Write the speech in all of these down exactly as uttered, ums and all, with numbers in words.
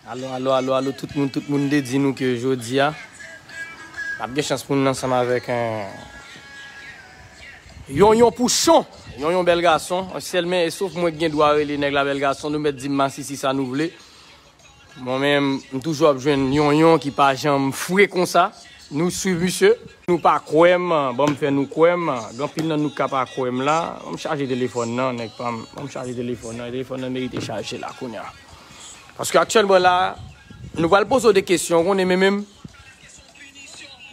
Alo, alo, alo, alo, tout moun, tout moun te di nou ke jodi a, n ap gen chans pou n ansanm avèk yon Yonyon Pouchon. Yonyon bèl gason. Sèlman, e sof mwen ki gen dwa rele nèg la bèl gason, nou mèt di m masisi sa nou vle. Mwen menm, m toujou ap jwenn Yonyon ki pa janm fre konsa. Nou swiv misye. Nou pa kwè m, ban m fè nou kwè m. Gen anpil nan nou k ka pa kwè m la. Ban m chaje telefòn nan, nèg pa m. Ban m chaje telefòn nan. Telefòn nan merite chaje la kounye a. Paske aktyèlman la, nou pral poze w de kesyon, ou konnen, men menm,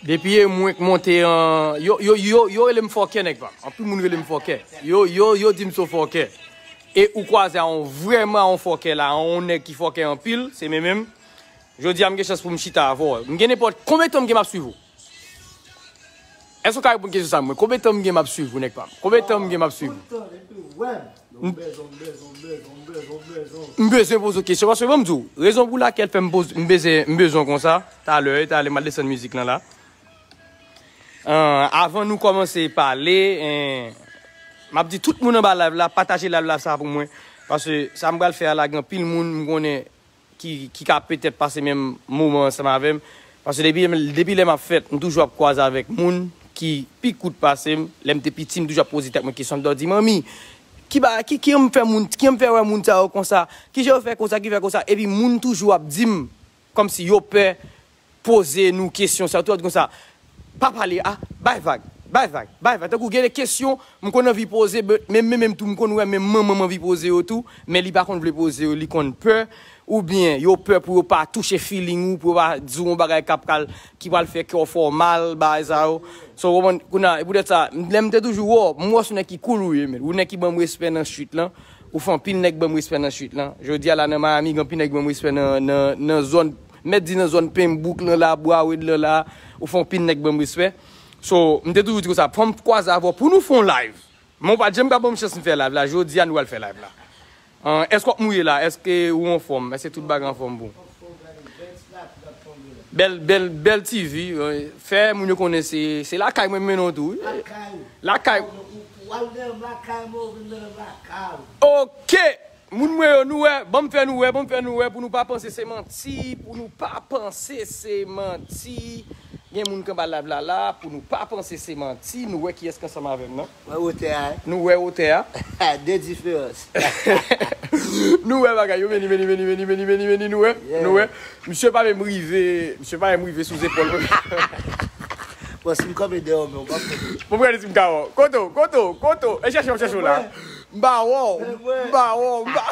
depi e mwen k monte an, yo, yo, yo, yo rele m fòkè, nèg pa m. Anpil moun rele m fòkè. Yo, yo, yo di m se w fòkè. E ou kwaze a yon vrèman a yon fòkè la, a yon nèg ki fòkè anpil, se men menm. Jodi a, m gen chans pou m chita avè w. M gen nenpòt konbyen tan m gen m ap swiv ou? Èske w ka reponn kesyon sa mwen? Konbyen tan m gen m ap swiv ou, nèg pa m? Konbyen tan m gen m ap swiv ou? M bezwen poze w kesyon, paske ban m di w, rezon pou lakèl fè m poze, m bezwen, m bezwen konsa, talè, talè, m al desann mizik lan la. An, avan nou kòmanse pale, en, m ap di tout moun anba live la, pataje live la sa pou mwen, paske sa m pral fè a la, gen anpil moun m konnen ki, ki ka petèt pase menm moman ansanm avè m. Paske depi, depi lè m ap fèt, m toujou ap kwaze avèk moun ki pi kout pase m. Lè m te piti, m toujou ap poze tèt mwen kesyon, m ta di, "Manmi, ki ba, ki, ki jan m fè moun, ki jan m fè wè moun sa yo konsa? Ki jan yo fè konsa, ki fè konsa?" Epi moun toujou ap di m, kòmsi yo pè poze nou kesyon sa, tou ap di konsa, "Pa pale, a, bay vag, bay vag, bay vag." Tankou gen de kesyon, m konn anvi poze, men, men, men menm tou, m konn wè menm manman m anvi poze yo tou, men li pa konn vle poze yo, li konn pè, oubyen yo pè pou yo pa touche feeling ou, pou yo pa di w yon bagay k ap pral, ki pral fè kè w fè w mal, bagay sa yo. So, w konprann, kounye a, e poutèt sa, lè m te toujou wè w, m wè w se yon nèg ki cool ou ye, men. Ou nèg ki ban m respè nan street lan, ou fè anpil nèg ban m respè nan street lan. Jodi a la nan Miami, gen anpil nèg ban m respè nan, nan, nan zòn, mèt di nan zòn Pembrook lan la, Broward lan la, ou fè anpil nèg ban m respè. So, m te toujou di konsa, fò m kwaze avè w pou nou fè yon live. Men w pa t janm ka ban m chans m fè live la. Jodi a nou al fè live la. An, èske w ap mouye la? Èske ou anfòm? Èske tout bagay anfòm pou w? Bèl, bèl, bèl T V, euh, fè moun yo konnen se, se lakay mwen m mennen w tou, wi. Lakay. Lakay. Ou, ou al nan lakay mwen, ou vin nan lakay. Ok! Moun mwen yo, nou wè, ban m fè nou wè, ban m fè nou wè, pou nou pa panse se manti, pou nou pa panse se manti. Gen moun k anba live la la, pou nou pa panse se manti, nou wè kiyès k ansanm avè m nan. Wè wotè a, wi. Nou wè wotè a. De diferans. Nou wè bagay yo, vini, vini, vini, nou wè, nou wè. Misye pa menm rive, misye pa menm rive sou zepòl mwen. Bon, si m kanpe dèyè w, men w p ap konn. Bon, m gade si m ka wè w. Kote w, kote w, kote w. E chèche w, chèche w la. M pa wè w, m pa wè w, m pa.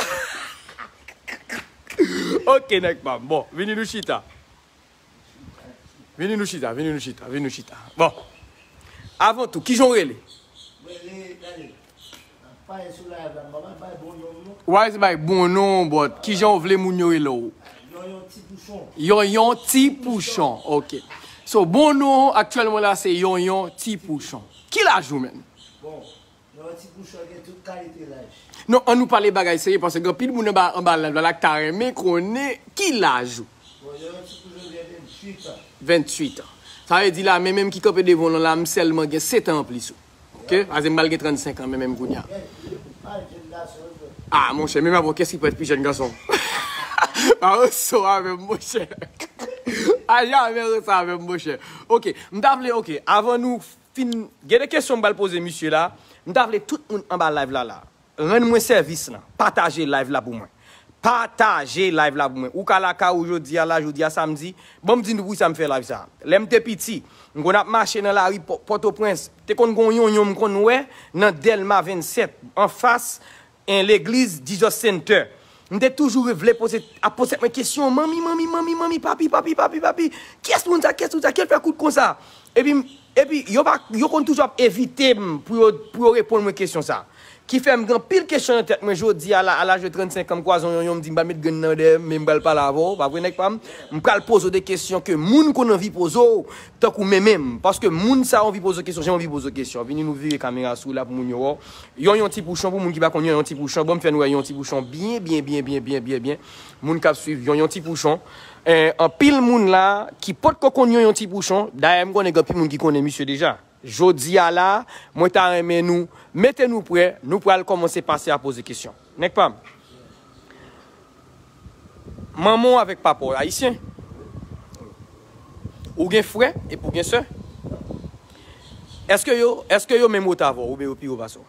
Ok, nèg pa m. Bon, vini nou chita. Vini nou chita, vini nou chita, vini nou chita. Bon. Avan tou, kijan w rele? Mwen rele, gade, n ap pale sou live la, m pa bay bon non, non. Ou pa resi bay bon non, but kijan w vle moun yo rele w? Yonyon Ti Pouchon. Yonyon Ti Pouchon, ok. So, bon non, aktyèlman la, se Yonyon Ti Pouchon. Ki laj ou, menm? Bon, Yonyon Ti Pouchon gen tout kalite laj. Non, an nou pale bagay serye, paske gen anpil moun anba, anba live la, la k ta renmen konnen ki laj ou. Bon, Yonyon Ti Pouchon gen venntuit an. Venntuit an. Sa vle di la, men menm ki kanpe devan w lan la, m sèlman gen sèt an anplis ou. Ok? Paske m pral gen trannsenk an, men menm kounye a. Ah, monchè, menm avè w, kiyès ki pral pi jèn gason? Pa reso avè m, monchè. A, jamè reso avè m, monchè. Ok, m ta vle, ok, avan nou fin, gen de kesyon m pral poze misye la. M ta vle tout moun anba live la la, rann mwen sèvis lan. Pataje live la pou mwen. Pataje live la pou mwen. Ou ka lakay ou jodi a la, jodi a samdi. Ban m di nou poukisa m fè live sa. Lè m te piti, m konn ap mache nan lari Pò-, Pòtoprens. Te konn gon yonyon m konn wè nan Dèlma vennsèt, anfas en legliz Jesus Center. M te toujou vle poze, ap poze mwen kesyon, "Manmi, manmi, manmi, manmi, papi, papi, papi, papi, kiyès moun sa, kiyès moun sa, ki l fè kout konsa?" Epi, epi yo pa, yo konn toujou ap evite m pou yo, pou yo reponn mwen kesyon sa. Ki fè m gen anpil kesyon nan tèt mwen jodi a la, a laj de trannsenk an, m kwaze yon yonyon, m di, "M pa met grenn nan dèyè m, men m pral pale avè w, pa vre, nèg pa m?" M pral poze w de kesyon ke moun konn anvi poze w, tankou men menm. Paske moun sa yo anvi poze w kesyon, jan m anvi poze w kesyon. Vini nou vire kamera sou la pou moun yo wè w. Yonyon Ti Pouchon, pou moun ki pa konn Yonyon Ti Pouchon, bon, m fè nou wè Yonyon Ti Pouchon byen, byen, byen. Moun k ap swiv Yonyon Ti Pouchon. Eh, anpil moun la ki potko konn Yonyon Ti Pouchon. Dayè, m konnen gen anpil moun ki konnen misye deja. Jodi a la, mwen ta renmen nou mete nou prè, nou pral kòmanse pase a poze kesyon. Nèg pa m. Manman w avèk papa w ayisyen. Ou gen frè epi ou gen sè. Èske yo, èske yo menm wotè avè w oubyen yo pi wo pase w?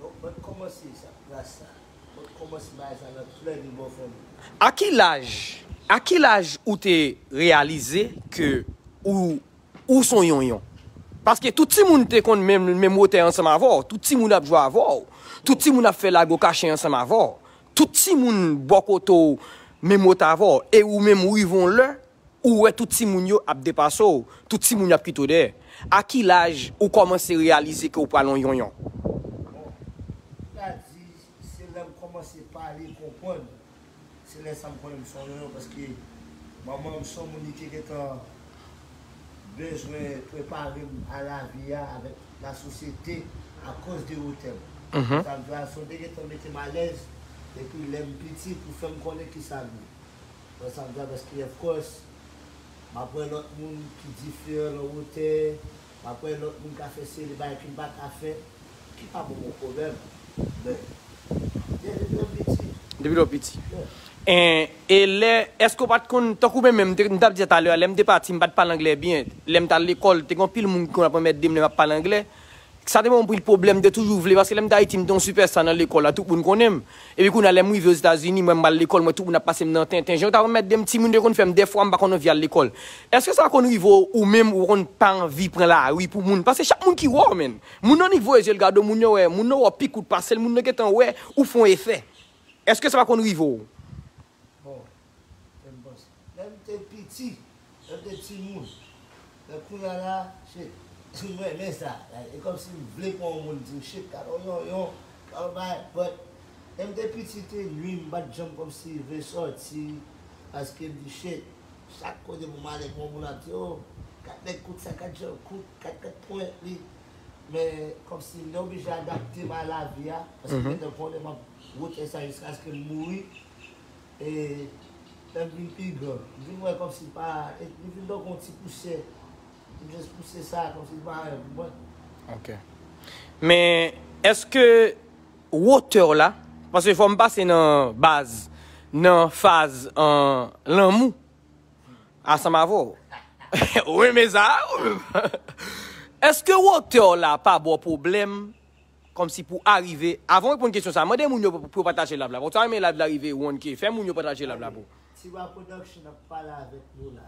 Non, mwen kòmanse sa, klas sa. Mwen kòmanse bagay sa nan plè de bò fanmi. A ki laj, a ki laj ou te reyalize ke ou, ou s on yonyon? Paske tout timoun te konn menm, menm wotè ansanm avè w. Tout timoun ap jwe avè w. Tout timoun ap fè lago kache ansanm avè w. Tout timoun bò kote w menm wotè avè w. E ou menm ou rive yon lè, ou wè tout timoun yo ap depase w. Tout timoun yo ap kite w dèyè. A ki laj ou kòmanse reyalize ke w pral yon yonyon? Bon, m ka di, se lè m kòmanse pale, konprann. Se lè sa m konnen m se yon yonyon, paske manman m se yon moun li te gentan bezwen prepare m a lavi a avèk lasosyete akoz de wotè m. Mhm. Sa vle di, se yon te gentan mete m alèz depi lè m piti pou fè m konnen kisa m ye. Mwen sa m di, paske, of course, m ap wè lòt moun ki diferan nan wotè, m ap wè lòt moun ka fè seri de bagay ke m pa ka fè, ki pa pou mwen pwoblèm. Men, depi lè m piti. Depi lè w piti. Yeah. E, e lè, èske w pa t konn, tankou mwen menm, m te, m t ap di talè a, lè m te pati, m pa t pale anglè byen. Lè m t al lekòl, te gen anpil moun ki konn ap anmède m lè m ap pale anglè. Sa te ban m anpil pwoblèm, m te toujou vle, paske lè m t Ayiti, m te yon sipèsta nan lekòl la, tout moun konnen m. Epi kounye a, lè m rive Ozetazini, mwen m al lekòl, mwen tout moun ap pase m nan tenten. Jan yo t ap anmède m, timoun te konn fè m, dèfwa m pa konn anvi al lekòl. Èske sa konn rive w, ou menm, ou konn pa anvi pran lari pou moun? Paske chak moun ki wè w, menn. Moun nan nik voye zye l gade w, moun yo wè, moun nan wè w pi kout pase l, moun nan gentan wè ou fè yon efè. Èske sa pa konn rive w? Bon, lè m panse. Lè m te piti, lè m te timoun. Men kounye a la, shit, m renmen sa. Like, e kòmsi m vle pran yon moun di m, shit, gade yon yonyon, gade yon bagay. But, lè m te piti, te nwi, m pa t janm kòmsi vle sòti, paske m di, shit, chak kote pou m ale, pou yon moun ap di, oh, gad nèg kout sa, gad jan l kout, gad, gad ponyèt li. Men, kòmsi m te oblije adapte m a lavi a, paske m Mhm. gentan konnen m ap wotè sa jiskaske m mouri. E lè m vin pi gran, m vin wè kòmsi pa, e li vin tankou yon ti pousyè. M just pouse sa kòmsi li pa anyen pou mwen. Ok. Men, èske wotè w la, paske fò m pase nan baz, nan faz, an, lanmou, ansanm avè w. Ou renmen sa, ou menm? Èske wotè w la pa ba w pwoblèm? Kòmsi pou arive, avan w reponn kesyon sa, mande moun yo pou, pou yo pataje live la. Bon, sa renmen live la rive one K, fè moun yo pataje live la pou. Tiwa Production ap pale avèk nou la.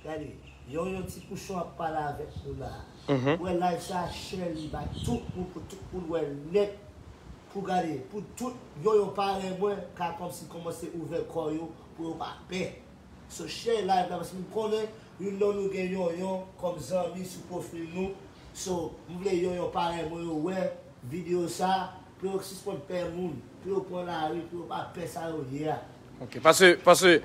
Gade, yon, yon ti pouchon ap pale avèk nou la. Mhm. Wè live sa, share li bay tout moun, pou tout moun wè l nèt. Pou gade, pou tout yon, yon parèy mwen ka kòmsi kòmanse ouvè kò yo, pou yo pa pè. So, share live la, paske m konnen youn nan nou gen Yonyon kòm zanmi sou pwofil nou. So, m vle Yonyon parèy mwen yo wè videyo sa, pou yo sispann pè moun, pou yo pran lari, pou yo pa pè sa yo ye a. Ok, paske, paske,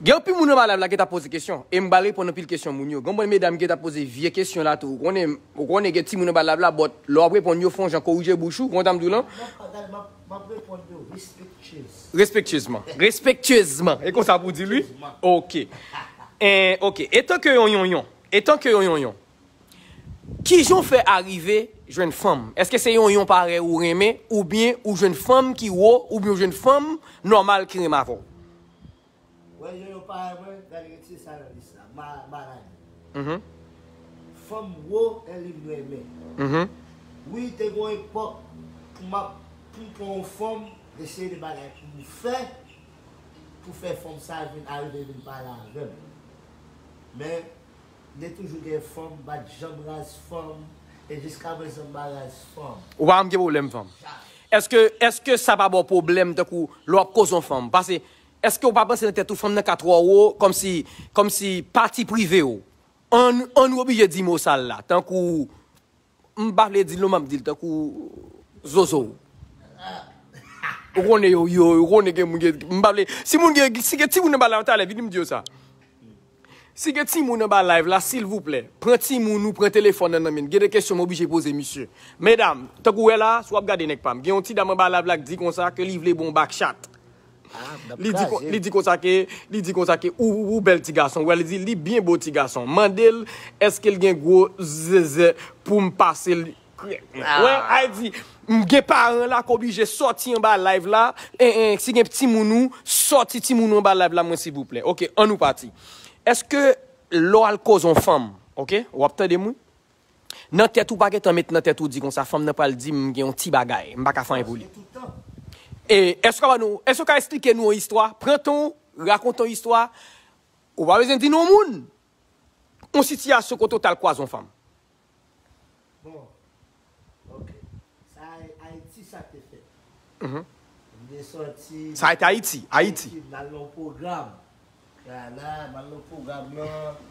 gen anpil moun anba live la ki t ap poze kesyon, e m pral reponn anpil kesyon moun yo. Gen yon bann medam ki t ap poze vye kesyon la tou. Ou konnen, ou konnen gen timoun anba live la, but lè w ap reponn yo, fè yon jan korije bouch ou, ou konn sa m di w lan? M ap, gade, m ap, m ap reponn yo respectueusement. Respectueusement. Respectueusement. E konsa pou di l, wi? Respectueusement. Ok. Eh, ok. Etanke yon yonyon, etanke yon yonyon, kijan w fè arive jwenn fanm? Èske se yonyon parèy ou renmen, oubyen ou jwenn fanm ki wo, oubyen ou jwenn fanm nòmal ki renmen avè w? Wè, yonyon parèy mwen, gade, retire sa nan lis la. Ma-, maladi. Mhm. Fanm wo, e li m renmen. Mhm. Wi, te gen yon epòk pou m ap, pou m pran yon fanm, eseye de bagay pou m fè, pou fè fanm sa vin arive vin pale avè m. Men, m te toujou gen fanm, m pa t janm raz fanm, e jiska prezan m pa raz fanm. Ou pa janm gen pwoblèm fanm? Jamè. Èske, èske sa pa ba w pwoblèm tankou lè w ap koze yon fanm? Paske, èske w pa panse nan tèt ou fanm nan ka twò wo, kòmsi, kòmsi pati prive w? An, an nou oblije di mo sal la, tankou, m pa vle di l non, m ap di l tankou zozo. Ou konnen yo, yo, ou konnen gen moun gen, m pa vle, si moun gen, si gen timoun anba la talè, vini m di yo sa. Si gen timoun anba live la, silvouplè, pran timoun ou pran telefòn nan nan men l. Gen de kesyon m oblije poze misye. Medam, tankou w wè la, si w ap gade nèg pa m, gen yon ti dam anba live la ki di konsa ke li vle bon back chat. Ah, m ap Li di kon-, kraze. Li di konsa ke, li di konsa ke ou, ou, ou bèl ti gason. Wè, li di li byen bo ti gason. Mande l, èske l gen gwo zezè pou m pase l Wè, a di, m gen paran la k oblije sòti anba live la. En, en, si gen timoun ou, sòti timoun ou anba live la, mwen, silvouplè. Ok, ann nou pati. Èske lè w al koze yon fanm, ok, w ap tande m, wi? Nan tèt ou pa gentan met nan tèt ou di konsa, fanm nan pral di m gen yon ti bagay, m pa ka fè anyen pou li. E, èske w ka ban nou, èske w ka eksplike nou yon istwa? Pran tan w, rakonte yon istwa. Ou pa bezwen di non moun. Yon sitiyasyon kote w t al kwaze yon fanm. Bon, ok. Sa Ayiti sa te fèt. Mhm. M te sòti Sa a te Ayiti, Ayiti. Ayiti, m al nan yon pwogram. Kala, m al nan pwogram nan.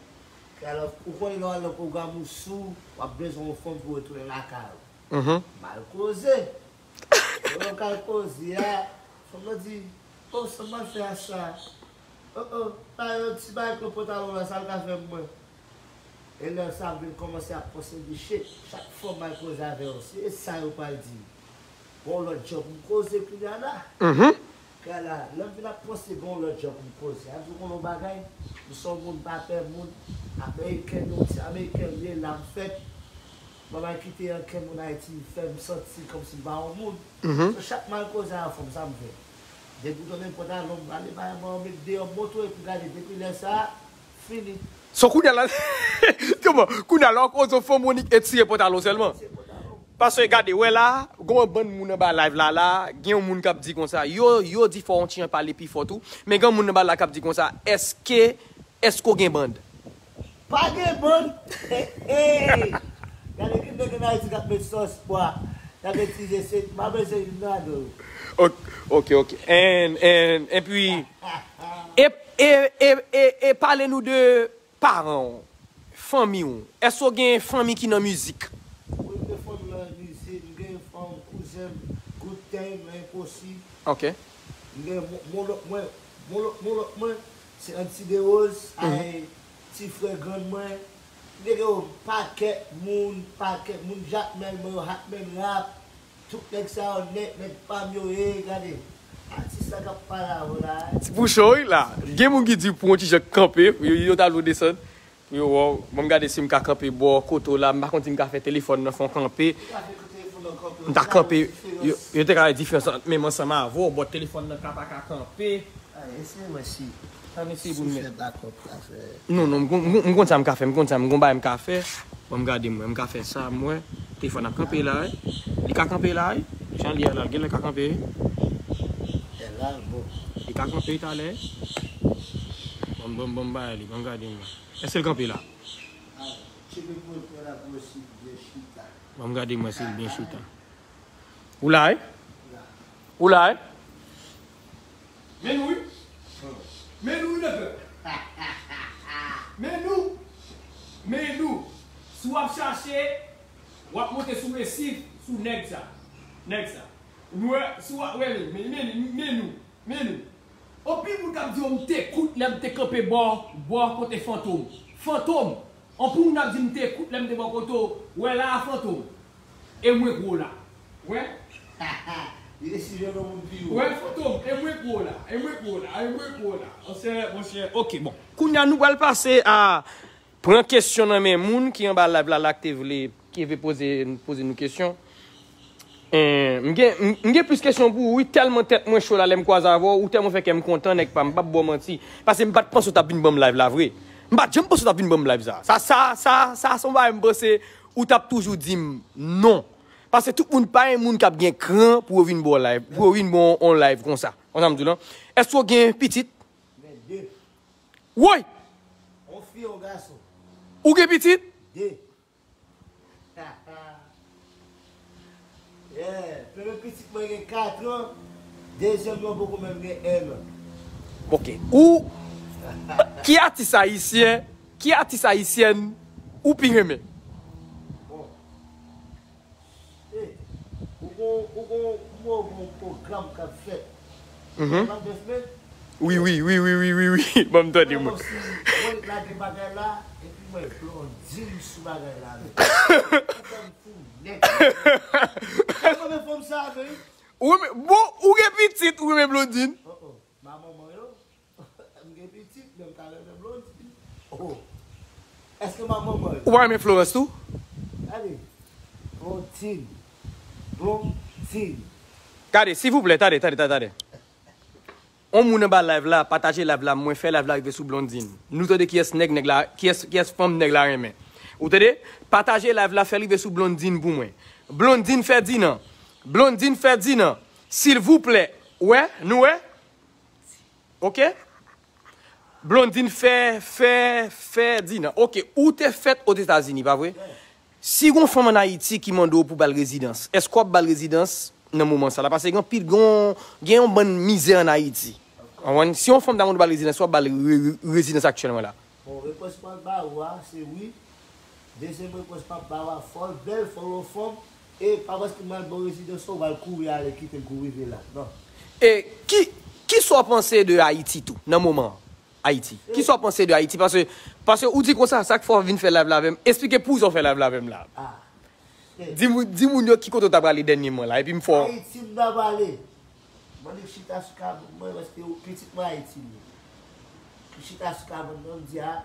Kala, ou konnen lè w al nan pwogram ou sou, w ap bezwen yon fanm pou retounen lakay ou. Mhm. M al koze. Lè m al koze a, fanm nan di, "Oh, sa m al fè a sa? Oh, oh, pa yon ti bagay k nan pantalon la, sa l ka fè mwen?" E lè sa m vin kòmanse ap panse, m di, "Shit, chak fwa m al koze avè yo, se sa yo pral di m." Gon lòt djòb m koze kounye a la. Mhm. Kala, lè m vin ap panse gon lòt djòb m koze. A di w konn yon bagay, m se yon moun pa pè moun. Ameriken, yon ti Ameriken m ye, la m fèt. Manman kite ankenn moun Ayiti fè m santi kòmsi m pa yon moun. Mhm. So, chak m al koze a fanm, sa m fè? Depi w tande m pantalon m, ale bay mwen, m met deyò, m montre pou gade. Depi lè sa a, fini. So, kounye a la, kòman? Kounye a la, w koze yon fanm, w nik etire pantalon sèlman. Etire pantalon. Paske, gade, wè la, gon yon bann moun anba live la, la, gen yon moun k ap di konsa, yo, yo di fò yon ti jan pale pi fò tou, men gen yon moun anba la k ap di konsa, èske, èske w gen band? Pa gen bann. Hey, hey. Gade ki nèg ann Ayiti k ap met sòs pwa. Gade ti je se, m pa bezwen vin nan do. Ok, ok, ok. And, and, epi, e, e, e, e, e pale nou de paran w, fanmi w. Èske w gen fanmi ki nan mizik? Wi, m gen fanmi nan mizik, m gen fanm, kouzen m, Good Time, Enposib. Ok. M gen mon, mon lòt mwen, mon lòt, mon lòt mwen, se Anti Derose, mhm, ay, ti frè grann mwen. M gen yon pakèt moun, pakèt moun, Jakmèl mwen yo, Hakmèl Rap. Tout nèg sa yo nèt, nèg pa m yo ye, gade. Atis la k ap pale avè w la. Ti pou cho, wi, la. Gen moun ki di pou yon ti jan kanpe, yo, yo ta dwe desann. Yo, wè, ban m gade si m ka kanpe bò kote w la. M pa konn si m ka fè telefòn nan fè yon kanpe. Ou ka fè telefòn nan kanpe. M ta kanpe. Yo, yo te ka wè diferans ant menm ansanm avè w, but telefòn nan ka pa ka kanpe. Ay, eseye wè si, si fè bakòp la fè. Non, non, m konn, m konn, m konn sa m ka fè, m konn sa, m gon bagay m ka fè. Ban m gade m wè, m ka fè sa, m wè. Telefòn ap kanpe la, wi. Li ka kanpe la, wi. Jan li ye la, l genlè ka kanpe, wi. Li ka kanpe talè. Ban m, ban m, ban m bay li, ban m gade m wè. Èske l kanpe la? Ban m gade m wè si l byen chita. Ou la, wi? Ou la, wi? Men nou, wi. Men nou, wi, nèg. Men nou. Men nou. Si w ap chache, w ap monte sou resif, sou nèg sa. Nèg sa. Nou wè, si w ap, wè, men, men, men nou. Men nou. Anpil moun k ap di yo, "M te kout lè m te kanpe bò, bò kote Fantom." Fantom. Anpil moun ap di, "M te kout lè m te bò kote w." Wè la a, Fantom. E mwen k wo la. Wè. Li resi jwenn yon moun pi wo. Wè, Fantom. E mwen k wo la. E mwen k wo la. E mwen k wo la. Monchè, monchè. Ok, bon. Kounye a, nou pral pase a pran kesyon nan men moun ki anba live la, la ki te vle, ki vle poze, poze nou kesyon. Eh, m gen, m, m gen plis kesyon pou ou, wi, tèlman tèt mwen cho la, lè m kwaze avè w, ou tèlman fè kè m kontan, nèg pa m, m p ap ba w manti. Paske m pa t panse w t ap vin ban m live la, vre. M pa t janm panse w t ap vin ban m live sa. Sa, sa, sa, sa, se yon bagay m panse ou t ap toujou di m non. Paske tout moun pa yon moun k ap gen kran pou yo vin ba w live, pou yo vin ba w on live konsa. Konn sa m di w lan. Èske w gen pitit? Gen de. Woy! On fi, on gason. Ou gen pitit? De. Yeah, premye pitit mwen gen kat an, dezyèm nan poko menm gen en an. Ok. Ou, ki atis ayisyen, ki atis ayisyèn ou pi renmen? Bon. Eh, ou gon, ou gon, ou gon pwogram k ap fèt. Mhm. Nan bèf men? Wi, wi, wi, wi, wi, wi, wi. Ban m tande, mwen. Mwen lage bagay la, epi mwen Blondine sou bagay la, men. Ou konn fou nèt. Ou konn fanm sa, men? Ou renmen, bon, ou gen pitit, ou renmen Blondine? Oh, oh. Ma manman yo. M gen pitit, men m ta renmen Blondine. Oh. Èske ma manman yo? Ou pa renmen Florence tou? Gade. Blondine. Blondine. Gade, silvouplè, tande, tande, tande, tande. On moun anba live la, pataje live la, mwen fè live la rive sou Blondine. Nou tande kiyès nèg, nèg la, kiyès, kiyès fanm nèg la renmen. Ou tande? Pataje live la, fè rive sou Blondine pou mwen. Blondine Ferdinand. Blondine Ferdinand. Silvouplè. Wè, nou wè? Ok? Blondine Fè, Fè, Ferdinand. Ok, ou te fèt Ozetazini, pa vre? Si gon fanm ann Ayiti ki mande w pou ba l rezidans, èske w ap ba l rezidans nan moman sa la? Paske gen anpil, gen yon, gen yon bann mizè ann Ayiti. Konprann? Si yon fanm ta mande w ba l rezidans, w ap ba l re-, re-, rezidans aktyèlman la. Bon, repons mwen ba ou a, se wi. Dezyèm repons m ap ba w a, fò l bèl, fò l yon fanm, e pa paske m al ba w rezidans ou, w al kouri ale kite l kou rive la. Non. E ki, ki sa w panse de Ayiti tou, nan moman an? Ayiti. Ki sa w panse de Ayiti? Paske, paske ou di konsa, sa k fè w vin fè live la avè m? Esplike poukisa w fè live la avè m la. Ah. Di moun, di moun yo ki kote w ta prale dènyèman la, epi m fè w. Ayiti m ta prale. Mande k chita sou kabann mwen, paske pitit mwen Ayiti m ye. Ki chita sou kabann mwen, m di a,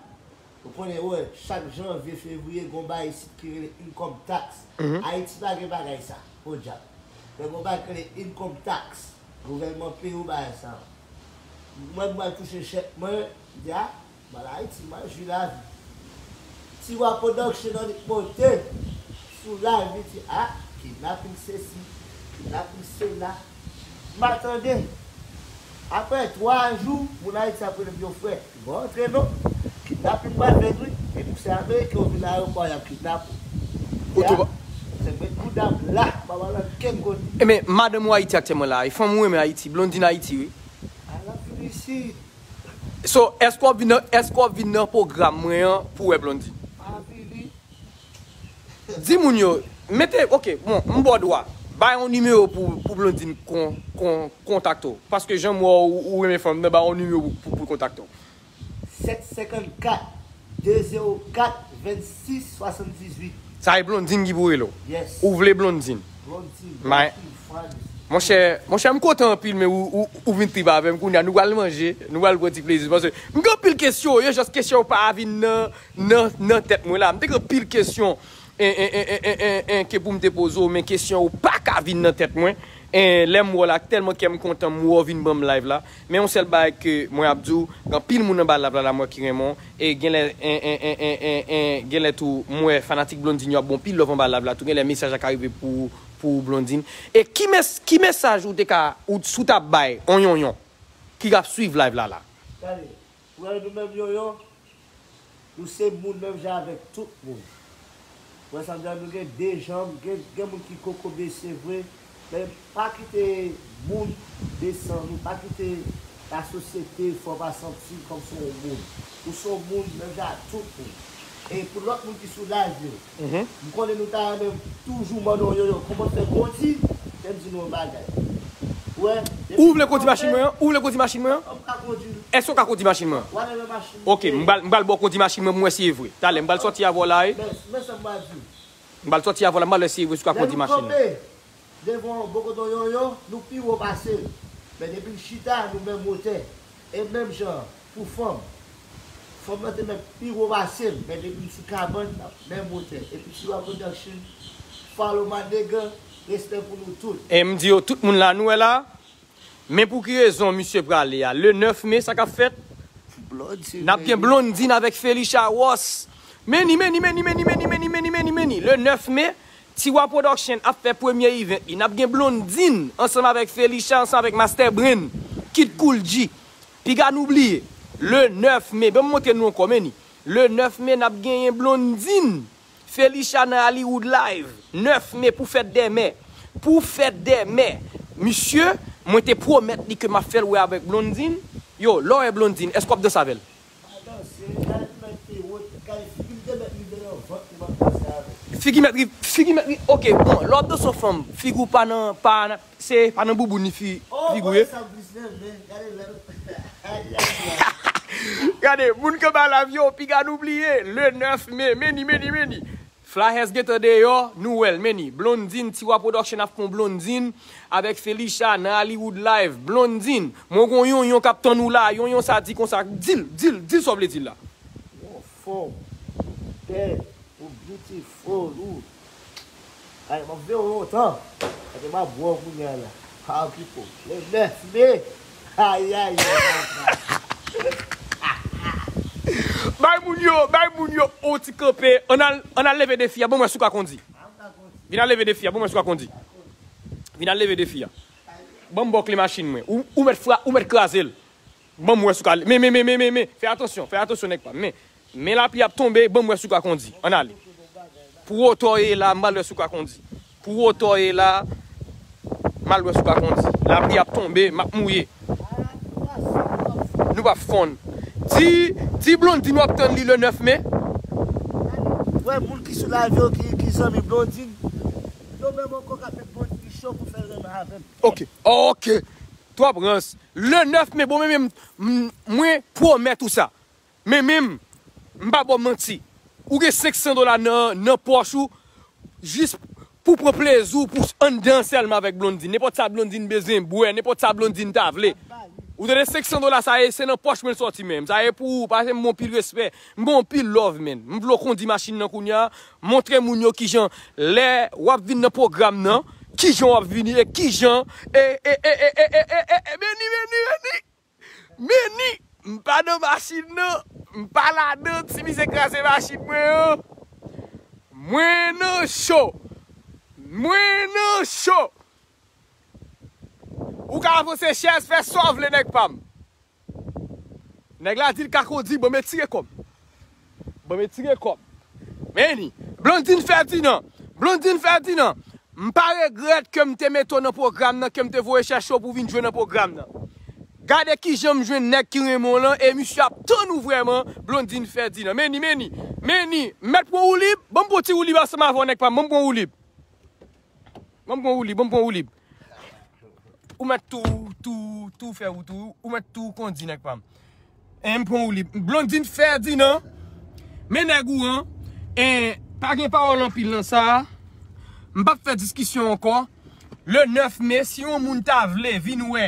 ou konnen, wè, chak janvye, fevriye, gon bagay isit ki rele income tax. Ayiti pa gen bagay sa, podyab. Men gon bagay ki rele income tax. Gouvènman peye w bagay sa. Mwen, mwen touche chèk mwen, m di a, m al Ayiti, m al jwi lavi. Tiwa Production annik monte sou live, li di, ah, kidnaping sesi, kidnaping sela. M a tande. Apre twa jou, moun Ayiti ap rele m, yo frè, bon, antre non. Kidnaping pral fèt wi. E pou se Ameriken ou vin ayewopò, y ap kidnap ou. Ou tou pa. Se met bouda m la, pa pral ankenn kote. E men, madanm ou Ayiti aktyèlman la, e fanm ou renmen Ayiti, Blondine Ayiti wi. A, l ap vin isit. So, èske w ap vin nan, èske w ap vin nan pwogram mwen an pou wè Blondine? Pa vini. Di moun yo, mete, ok, bon, m ba w dwa. Bay yon nimewo pou, pou Blondine kon, kon, kontakte w. Paske jan m wè w, ou renmen fanm nan, bay yon nimewo pou, pou, pou kontakte w. Sèt senkannkat, de zewo kat, vennsis, swasanndizuit. Sa e Blondine ki pou rele w. Yes. Ou vle Blondine. Blondine, May- Blondine, Fans. Monchè, monchè, m kontan anpil, men ou, ou, ou vin trip avè m kounye a. Nou pral manje, nou pral pran ti plezi. Paske m gen anpil kesyon, yo jis kesyon yo pa vin nan, nan, nan tèt mwen la. M te gen anpil kesyon en, en, en, en, en, en, ke pou m te poze w, men kesyon yo pa ka vin nan tèt mwen. En, lè m wè w la, tèlman kè m kontan, m wè w vin ban m live la. Men yon sèl bagay ke mwen ap di w, gen anpil moun anba live la, la m wè ki renmen w. E genlè, en, en, en, en, en, en, genlè tou, m wè fanatik Blondine yo ap bon pil love anba live la tou. Genlè mesaj la ka rive pou, pou Blondine. E ki mes-, ki mesaj ou te ka, ou, si w t ap bay on yonyon ki ap swiv live la la? Gade, pou wè nou menm yonyon, nou se moun menm jan avèk tout moun. Wè sa m di a, nou gen de janm, gen, gen moun ki kokobe, se vre, men pa kite moun desann ou, pa kite lasosyete fè w pa santi w kòm se yon moun. Ou se yon moun menm jan ak tout moun. E pou lòt moun ki sou live yo, m konnen nou ta renmen toujou mande w, yo, yo, kòman fè kondi, men m di nou yon bagay. Wè, ou vle kondi machin mwen an? Ou vle kondi machin mwen an? M ka kondi l. Èske w ka kondi machin mwen an? W ale nan machin. Ok, m pral, m pral ba w kondi machin mwen, m wè si e vre. Talè, m pral sòti avè w la, wi. Men, men sa m pral di w. M pral sòti avè w la, m pral wè si e vre, si w ka kondi machin mwen. Lè nou kanpe devan bò kote yon yonyon, nou pi wo pase l. Men depi n chita, nou menm wotè. E menm jan pou fanm. Fanm nan te mèt pi wo pase m, men depi m sou kabann, n ap menm wotè. Epi Tiwa Production, follow my nigga, respè pou nou tout. E m di yo, tout moun la, nou wè la, men pou ki rezon misye prale a? Le nèf me, sa k ap fèt? N ap gen Blondine avèk Felicia Ross. Meni, meni, meni, meni, meni, meni, meni, meni, meni. Le nèf me, Tiwa Production ap fè premye event li. N ap gen Blondine ansanm avèk Felicia, ansanm avèk Master Brain, Kid Kool G. Piga nou bliye. Le nèf me, ban m montre nou ankò, meni. Le nèf me, n ap genyen Blondine, Felicia nan Hollywood Live. Nèf me pou fèt dè mè. Pou fèt dè mè. Misye, mwen te pwomèt li ke m ap fè l wè avèk Blondine. Yo, lè w wè Blondine, èske w ap danse avè l? Pa danse, gade pou mèt pi wo, gade figi m te mèt rive nan vant li, m ap danse avè l. Figi mèt ri-, figi mèt ri-, ok, bon, lè w ap danse yon fanm, figi w pa nan, pa nan, se pa nan bouboun li fi-, figi w ye. Oh, sa m plis renmen, gade lè l. Gade, moun k anba live yo, piga nou bliye, le nèf me, meni, meni, meni. Fly Hes gentan deyò, nou wè l, meni. Blondine, Tiwa Production ap fè yon Blondine avèk Felicia nan Hollywood Live. Blondine, mwen gon yonyon k ap tann ou la. Yonyon sa di konsa, di l, di l, di l sa w vle di l la. Yon fanm, bèl, ou beautiful, ou Ay, m ap veye w lontan. Paske m ap bwè w kounye a la. Pa okipe w. Le nèf me. Ayayay. Bay moun yo, bay moun yo on ti kanpe. Ann al, ann al leve defi a. Bon, mwen sou ka kondi. Vin al leve defi a. Bon, mwen sou ka kondi. Vin al leve defi a. Ban m ba w kle machin mwen. Ou, ou mèt fra, ou mèt kraze l. Ban m wè si w ka. Men, men, men, men, men, men. Fè atansyon, fè atansyon, nèg pa m. Men, men lapli ap tonbe, ban m wè si w ka kondi. Ann ale. Pou wotè w ye la, m pral wè si w ka kondi. Pou wotè w ye la, m pral wè si w ka kondi. Lapli ap tonbe, m ap mouye. Nou p ap fonn. Di, di Blondine w ap tann li le nèf me. Wè, moun ki sou live yo, ki, ki zanmi Blondine. Yo menm ankò ka fè Blondine cho pou fè l renmen avè m. Ok, ok. Twòp rans. Le nèf me, bon, men, men, m, mwen pwomèt ou sa. Men menm, m pa ba w manti. Ou gen senk san dola nan, nan pòch ou, jis pou pran plezi w, pou anndan sèlman avèk Blondine. Nenpòt sa Blondine bezwen bwè, nenpòt sa Blondine ta vle. Ou tande, senk san dola sa ye, se nan pòch mwen l sòti menm. Sa ye pou ou, paske m ba w anpil respè, m ba w anpil love, man. M vle w kondi machin nan kounye a, montre moun yo kijan, lè w ap vin nan pwogram nan, kijan w ap vini, e kijan, e, e, e, e, e, e, e, e, meni, meni, meni. Meni, m pa nan machin nan. M pa ladan, ti misye kraze machin mwen an. Mwen nan cho. Mwen nan cho. Ou ka avanse chèz, fè sa w vle, nèg pa m. Nèg la di l ka kondi, bon, men tire kòb. Bon, men tire kòb. Meni, Blondine Ferdinand. Blondine Ferdinand. M pa regrèt ke m te mete w nan pwogram nan, ke m te voye chèche w pou w vin jwe nan pwogram nan. Gade kijan m jwenn nèg ki renmen w lan, e misye ap tann ou vrèman, Blondine Ferdinand. Meni, meni, meni, m mèt pran woulib, ban m pran ti woulib ansanm avè w, nèg pa m, ban m pran woulib. Ban m pran woulib, ban m pran woulib. Ou mèt tou, tou, tou fè wout ou, ou mèt tou kondi, nèg pa m. En, m pran woulib. Blondine Ferdinand, men nèg ou an, en, pa gen pawòl anpil nan sa. M p ap fè diskisyon ankò. Le nèf me, si yon moun ta vle vin wè,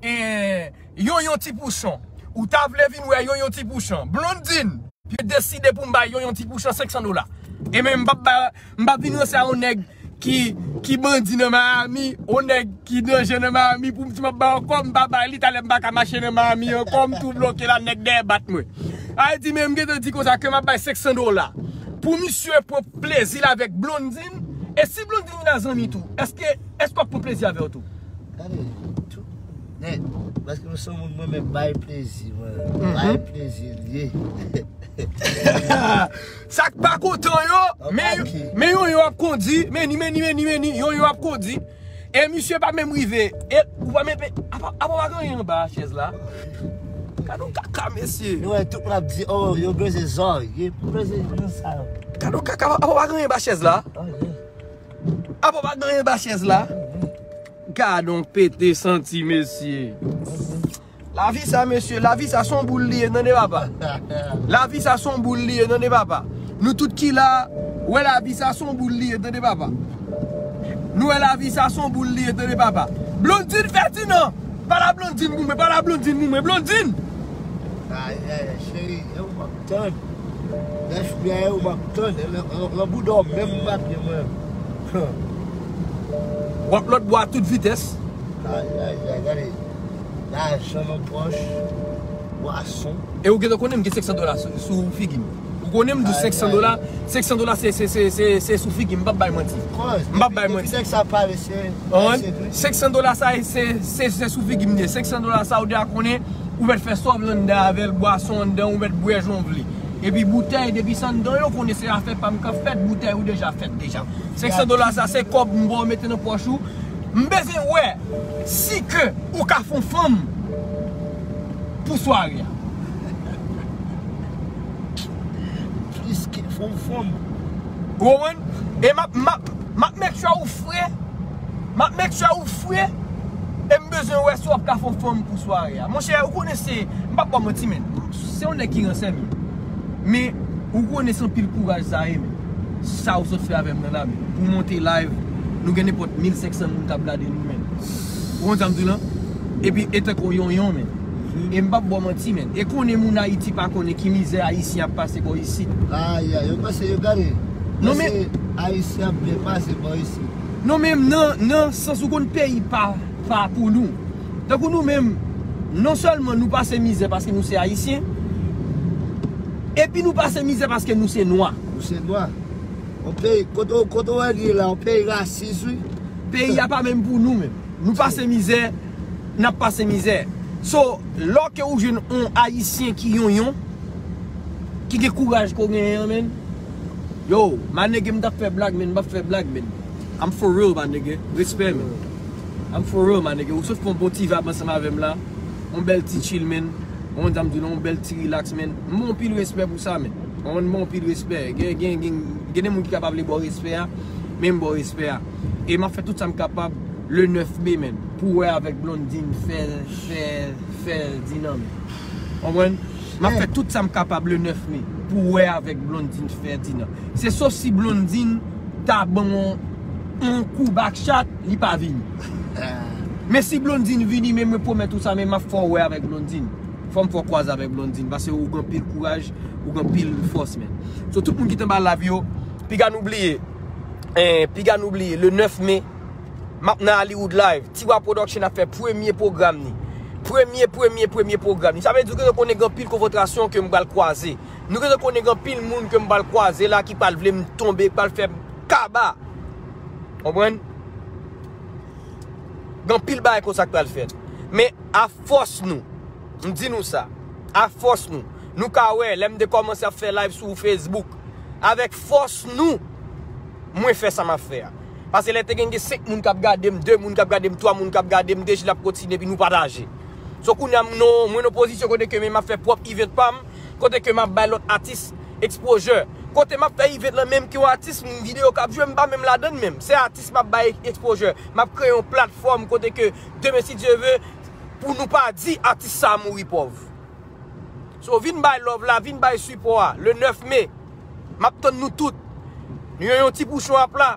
en, Yonyon Ti Pouchon, ou ta vle vin wè Yonyon Ti Pouchon, Blondine, m deside pou m bay Yonyon Ti Pouchon senk san dola. E men m p ap bay, m p ap vin ranse a yon nèg ki, ki bandi nan Miami, yon nèg ki danje nan Miami, pou m di m ap ba w ankò, m pa bay li, talè m pa ka mache nan Miami ankò, m tou bloke la, nèg dèyè bat mwen. Sa vle di, men m gentan di konsa ke m ap bay senk san dola. Pou misye pran plezi l avèk Blondine, e si Blondine vin a zanmi tou, èske, èske w ap pran plezi avè l tou? Gade, tou, nèt, paske m se yon moun mwen menm bay plezi, mwen, bay plezi l ye. Sa k pa kontan yo, men, men Yonyon ap kondi, meni, meni, meni, meni, Yonyon ap kondi. E misye pa menm rive. E ou pa menm, apa, apa pa gen anyen anba chèz la? Gade yon kaka, mesye. Nou wè tout moun ap di, oh, yo beze zòrye, pou beze nan sa yo. Gade yon kaka, apa pa gen anyen anba chèz la? Apa pa gen anyen anba chèz la? Gade yon pete santi, mesye. Lavi sa, mesye, lavi sa se yon boul li ye, tande papa. Lavi sa se yon boul li ye, tande papa. Nou tout ki la, wè lavi sa se yon boul li ye, tande papa. Nou wè lavi sa se yon boul li ye, tande papa. Blondine Ferdinand, pale a Blondine pou mwen, pale a Blondine pou mwen, Blondine. Ayayay, cheri, e ou m ap tann. Nèf me a, e ou m ap tann. Nan, nan, nan bouda w menm m ap ye mwen. W ap lòt bò a tout vitès. Ayayay, gade. Lajan nan pòch, bwason. E ou gentan konnen m gen senk san dola sou, sou figi m. Ou konnen m di w senk san dola, senk san dola se, se, se, se, se sou figi m, m p ap bay manti. M p ap bay manti. Senk san dola sa, se, se, se sou figi m li ye. Senk san dola sa, ou deja konnen, ou mèt fè sa w vle anndan avè l, bwason anndan, ou mèt bwè jan w vle. Epi boutèy, depi se anndan yo konnen se afè pa m k ap fèt, boutèy ou deja fèt deja. Senk san dola sa, se kòb m ba w mete nan pòch ou. M bezwen wè si ke ou ka fè yon fanm pou sware a. Plis ke fè yon fanm. Ou konprann? E m ap, m ap, m ap make sure ou fre. M ap make sure ou fre. E m bezwen wè si w ap ka fè yon fanm pou sware a. Monchè, ou konnen se, m p ap ba w manti, men. Se yon nèg ki ransè m ye. Men, ou konnen se anpil kouraj sa ye, men. Sa ou sot fè avè m nan la, men. Pou monte live, nou gen nenpòt mil senk san moun k ap gade nou, men. Ou konn sa m di w lan? Epi, e tankou yon yon, men. E m p ap ba w manti, men. E konnen moun Ayiti pa konnen ki mizè Ayisyen ap pase bò isit. Ayayay, yo panse yo gade. Nou menm, ayisyen ap byen pase bò isi. Nou menm nan, nan sans ou konn peyi pa, pa pou nou. Tankou nou menm, non sèlman nou pase mizè paske nou se ayisyen, epi nou pase mizè paske nou se nwa. Nou se nwa. On peyi, kote, kote w wè li ye la, on peyi rasis, wi. Peyi a pa menm pou nou menm. Nou pase mizè, n ap pase mizè. So, lè ke ou jwenn yon ayisyen ki yonyon, ki gen kouraj ke w genyen an, menn. Yo, my nigga, m t ap fè blag, menn, m p ap fè blag, menn. I'm for real, my nigga. Respè, menn. I'm for real, my nigga. Ou sot fè yon bon ti vibe ansanm avè m la. Yon bèl ti chill, menn. Yon dam di nou, yon bèl ti relax, menn. M ba w anpil respè pou sa, menn. Mwen, m ba w anpil respè. Gen, gen, gen, gen de moun ki kapab vle ba w respè a, men m ba w respè a. E m ap fè tout sa m kapab le nèf me, menn, pou wè avèk Blondine fè, fè, fè dinan, menn. Konprann? M ap fè tout sa m kapab le nèf me pou wè avèk Blondine fè dinan. Se sof si Blondine ta ban m yon, yon kou back shot, li pa vini. Men si Blondine vini, men mwen pwomèt ou sa, men m ap fè w wè avèk Blondine. Fò m fè w kwaze avèk Blondine, paske ou gen anpil kouraj, ou gen anpil fòs, menn. So, tout moun ki t anba live yo, piga nou bliye, eh, piga nou bliye, le nèf me, m ap nan Hollywood Live. Tiwa Production ap fè premye pwogram ni. Premye, premye, premye pwogram ni. Sa vle di, ou gentan konnen gen anpil konfwontasyon ke m pral kwaze. Nou gentan konnen gen anpil moun ke m pral kwaze la ki pral vle m tonbe, ki pral fè m kaba. Konprann? Gen anpil bagay konsa k pral fèt. Men afòs nou, m di nou sa, afòs nou, nou ka wè, lè m te kòmanse ap fè live sou Facebook, avèk fòs nou, mwen fè sa m ap fè a. Paske lè te gen, gen senk moun k ap gade m, de moun k ap gade m, twa moun k ap gade m, deja l ap kontinye, epi nou pataje. So, kounye a, m nan, mwen nan pozisyon kote ke men m ap fè pwòp event pa m, kote ke m ap bay lòt atis exposure. Kote m ap fè event lan, menm ki yon atis, m videyo k ap jwe, m pa menm ladann menm. Se atis m ap bay exposure. M ap kreye yon platfòm kote ke, demen, si Dye ve, pou nou pa di atis sa a mouri pòv. So, vin bay love la, vin bay sipò a. Le nèf me, m ap tann nou tout. Nou yon, yon ti pouchon ap la.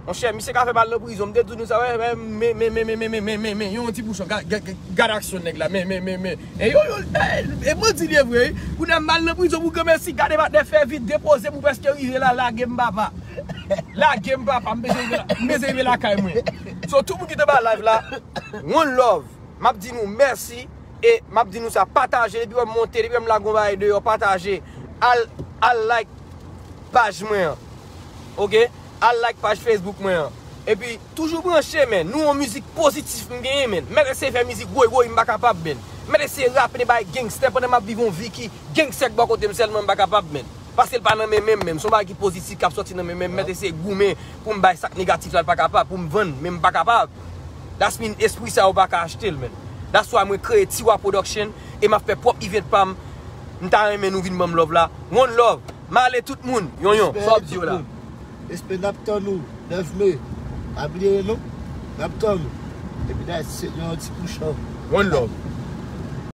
Monchè, misye ka fè m al nan prizon. M te di nou sa, wè, men, men, yon ti pouchon. Gad, gad, gad, gad aksyon nèg la. Men, men, men, men. E yo, yo, e, e bandi li ye vre, wi. Kounye a m al nan prizon pou granmèsi. Gade patnè fè vit, depoze m, ou prèske rive la, lage m, papa. Lage m, papa, m bezwen rive la, m bezwen rive lakay mwen. So, tout moun ki te ba live la, one love. M ap di nou mèsi. E m ap di nou sa, pataje, depi w wè m monte, depi w wè m lage yon bagay deyò, pataje. Al, al like paj mwen an. Oke? Al like paj Facebook mwen an. Epi, toujou branche, men. Nou yon mizik pozitif m genyen, men. Mèt eseye fè mizik woy woy, m pa kapab, men. Mèt eseye rape de bagay gangster pandan m ap viv yon vi ki gangster k bò kote m sèlman, m pa kapab, men. Paske l pa nan men menm, menm. Se yon bagay ki pozitif k ap sòti nan men menm. Mèt eseye goumen pou m bay sa k negatif la, l pa kapab. Pou m vann, men m pa kapab. That's mean, espri sa yo pa ka achte l, men. That's why mwen kreye Tiwa Production e m ap fè pwòp event pa m. M ta renmen nou vin ban m love la. One love. M ale tout moun. Yon, yon. Sa w ap di yo la? Respè, n ap tann ou nèf me. Pa bliye non. N ap tann ou. Epi that's it, yon ti pouchon. One love.